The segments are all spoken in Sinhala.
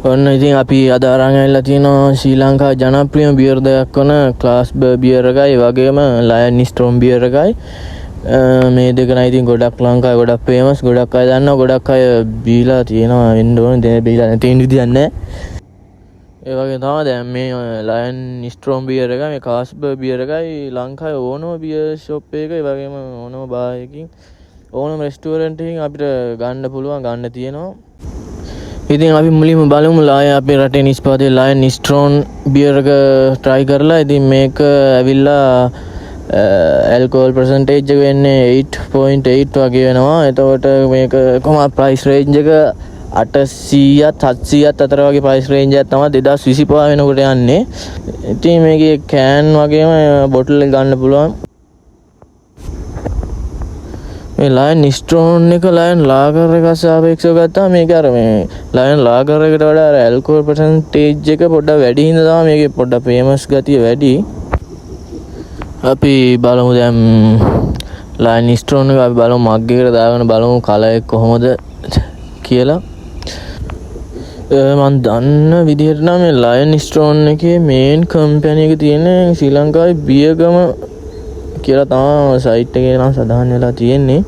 ඔන්න ඉතින් අපි අද අරන් ඇවිල්ලා තියෙනවා ශ්‍රී ලංකා ජනප්‍රියම බියර් දෙකක් වන ක්ලාස්බර්ග් බියර් එකයි, ඒ වගේම ලයන් ස්ට්‍රෝම් බියර් එකයි. මේ දෙක නම් ඉතින් ගොඩක් ලංකාවේ ගොඩක් ෆේමස්, ගොඩක් අය දන්නවා, ගොඩක් අය බීලා තියෙනවා වෙන්න ඕනේ. දැන් බීලා නැති වෙන්න විදියක් නැහැ. ඒ වගේ තමයි දැන් මේ ලයන් ස්ට්‍රෝම් බියර් එක, මේ කාස්බර්ග් බියර් එකයි ලංකාවේ ඕනම බියර් ෂොප් එකක, ඒ වගේම ඕනම බාර් එකකින්, ඕනම රෙස්ටෝරන්ට් එකකින් අපිට ගන්න පුළුවන්, ගන්න තියෙනවා. ඉතින් අපි මුලින්ම බලමු ලාය අපේ රටේ නිෂ්පාදනය ලයන් ස්ට්‍රෝන් බියර් එක try කරලා. ඉතින් මේක ඇවිල්ලා ඇල්කොහොල් පර්සන්ටේජ් එක වෙන්නේ 8.8 වගේ වෙනවා. එතකොට මේක කොහොම ප්‍රයිස් රේන්ජ් එක 800ත් 700ත් අතර වගේ ප්‍රයිස් රේන්ජ් එකක් තමයි 2025 වෙනකොට යන්නේ. ඉතින් මේකේ can වගේම බොටල් එක ගන්න පුළුවන්. මේ ලයන් ස්ට්‍රෝන් එක ලයන් ලාගර් එක සාපේක්ෂව ගත්තාම මේක අර මේ ලයන් ලාගර් එකට වඩා අර ඇල්කොහොල් පර්සන්ටේජ් එක පොඩ්ඩක් වැඩි හින්දා තමයි මේකේ පොඩ්ඩක් ෆේමස් ගතිය වැඩි. අපි බලමු දැන් ලයන් ස්ට්‍රෝන් එක අපි බලමු මග් එකට දාගෙන බලමු කලර් එක කොහොමද කියලා. මං දන්න විදිහට නම් මේ ලයන් ස්ට්‍රෝන් එකේ මේන් කම්පැනි එක තියෙන්නේ ශ්‍රී ලංකාවේ බියගම කියලා තමයි සයිට් එකේ නම් සඳහන් වෙලා තියෙන්නේ.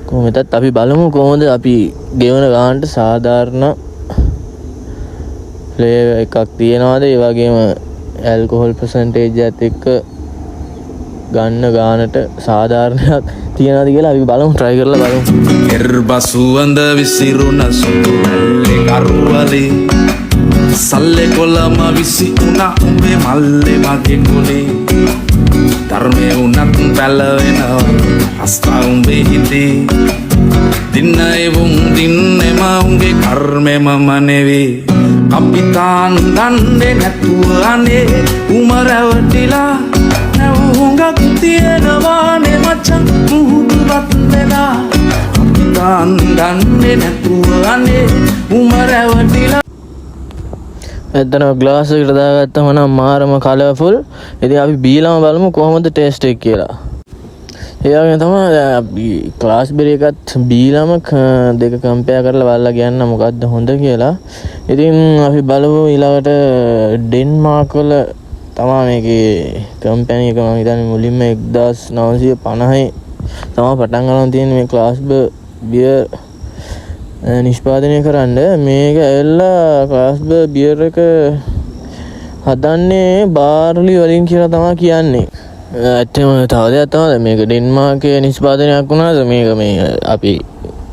කොහොම වෙතත් අපි බලමු කොහොමද අපි ගෙවන ගානට සාධාරණ ෆ්ලේවර් එකක් තියනවාද, ඒ වගේම ඇල්කොහොල් පර්සන්ටේජ් එකත් එක්ක ගන්න ගානට සාධාරණයක් තියනවාද කියලා අපි බලමු, try කරලා බලමු. එර්බ සුවඳ විසිරුණ සුදු මැල්ලේ කරුවලේ, සල්ලේ කොළම විසි වුණා උඹේ මල්ලේ මගේ කොලේ. ධර්මය වුණත් පැලවෙනවා රස්තා උඹේ හිතේ. දින්න එවුන් දින්නෙම උන්ගේ කර්මෙම මම නෙවේ. කපිතාන් දන්නේ නැතුව අනේ උම රැවටිලා. නැව් හුඟක් තියෙනවානේ මචං මුහුදු බත් වෙලා. කපිතාන් දන්නේ නැතුව අනේ උම රැවටිලා. ඇත්තටම ග්ලාස් එකට දාගත්තම නම් මාරම කලර්ෆුල්. ඉතින් අපි බීලම බලමු කොහොමද ටේස්ට් එක කියලා. ඒ වගේම තමයි දැන් අපි ක්ලාස්බර්ග් එකත් බීලම දෙක කම්පෙයාර් කරලා බලලා කියන්න මොකද්ද හොඳ කියලා. ඉතින් අපි බලමු ඊළඟට ඩෙන්මාර්ක් වල තමා මේකේ කම්පැනි එක. මං හිතන්නේ මුලින්ම 1950 තමා පටන් අරන් තියෙන්නේ මේ ක්ලාස්බර්ග් බියර් නිෂ්පාදනය කරන්න. මේක ඇවිල්ලා ක්ලාස්බර්ග් බියර් එක හදන්නේ බාර්ලි වලින් කියලා තමා කියන්නේ. ඇත්තටම තව දෙයක් තමයි, මේක ඩෙන්මාර්කයේ නිෂ්පාදනයක් වුණාද මේක මේ අපි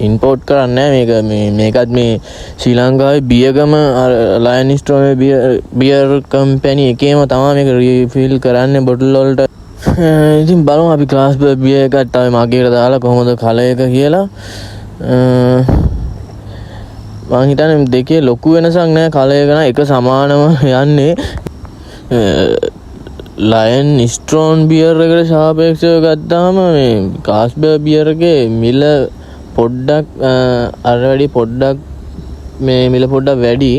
ඉම්පෝට් කරන්නේ නැහැ. මේක මේ මේකත් මේ ශ්‍රී ලංකාවේ බියගම අර ලයන් ස්ට්‍රෝම් බියර් බියර් කම්පැනි එකේම තමා මේක රීෆිල් කරන්නේ බොටල් වලට. ඉතින් බලමු අපි ක්ලාස්බර්ග් බියර් එකත් තව මග් එකට දාලා කොහොමද කලර් එක කියලා. මං හිතන්නේ දෙකේ ලොකු වෙනසක් නෑ, කලර් එක නම් එක සමානම යන්නේ. ලයන් ස්ට්‍රෝන් බියර් එකට සාපේක්ෂව ගත්තාම මේ ක්ලාස්බර්ග් බියර් එකේ මිල පොඩ්ඩක් අර වැඩි පොඩ්ඩක් මේ මිල පොඩ්ඩක් වැඩි.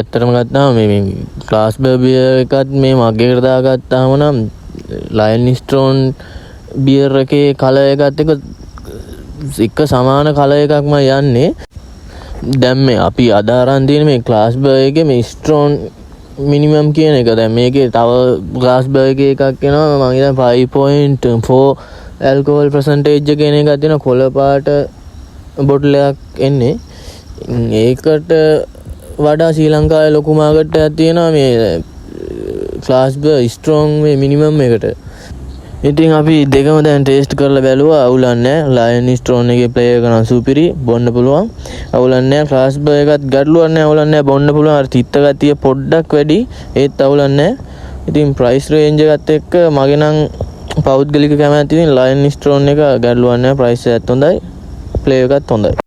ඇත්තටම ගත්තාම මේ මේ ක්ලාස්බර්ග් බියර් එකත් මේ මග් එකට දාගත්තාම නම් ලයන් ස්ට්‍රෝන් බියර් එකේ කලර් එකත් එක්ක එක සමාන කලර් එකක්ම යන්නේ. දැන් මේ අපි අද අරන් තියෙන මේ ක්ලාස්බර්ග් එකේ මේ ස්ට්‍රෝන් මිනිමම් කියන එක. දැන් මේකේ තව ක්ලාස්බර්ග් එකේ එකක් එනවා, මං හිතන්නේ 5.4 ඇල්කොහොල් පර්සන්ටේජ් එක එන එකක් තියෙනවා, කොළ පාට බොටල් එකක් එන්නේ. ඒකට වඩා ශ්‍රී ලංකාවේ ලොකු මාකට් එකක් තියෙනවා මේ ක්ලාස්බර්ග් ස්ට්‍රෝං මේ මිනිමම් එකට. ඉතින් අපි දෙකම දැන් ටේස්ට් කරලා බැලුවා, අවුලක් නෑ. ලයන් ස්ට්‍රෝන් එකේ ෆ්ලේවර් එක නම් සුපිරි, බොන්න පුළුවන්. අවුලක් නෑ. ක්ලාස්බර්ග් එකත් ගැටලුවක් නෑ, අවුලක් නෑ, බොන්න පුළුවන්. අර තිත්ත ගතිය පොඩ්ඩක් වැඩි, ඒත් අවුලක් නෑ. ඉතින් ප්‍රයිස් රේන්ජ් එකත් එක්ක මගේ නම් පෞද්ගලික කැමැත්ත ඉතින් ලයන් ස්ට්‍රෝන් එක ගැටලුවක් නෑ. ප්‍රයිස් එකත් හොඳයි, ෆ්ලේවර් එකත් හොඳයි.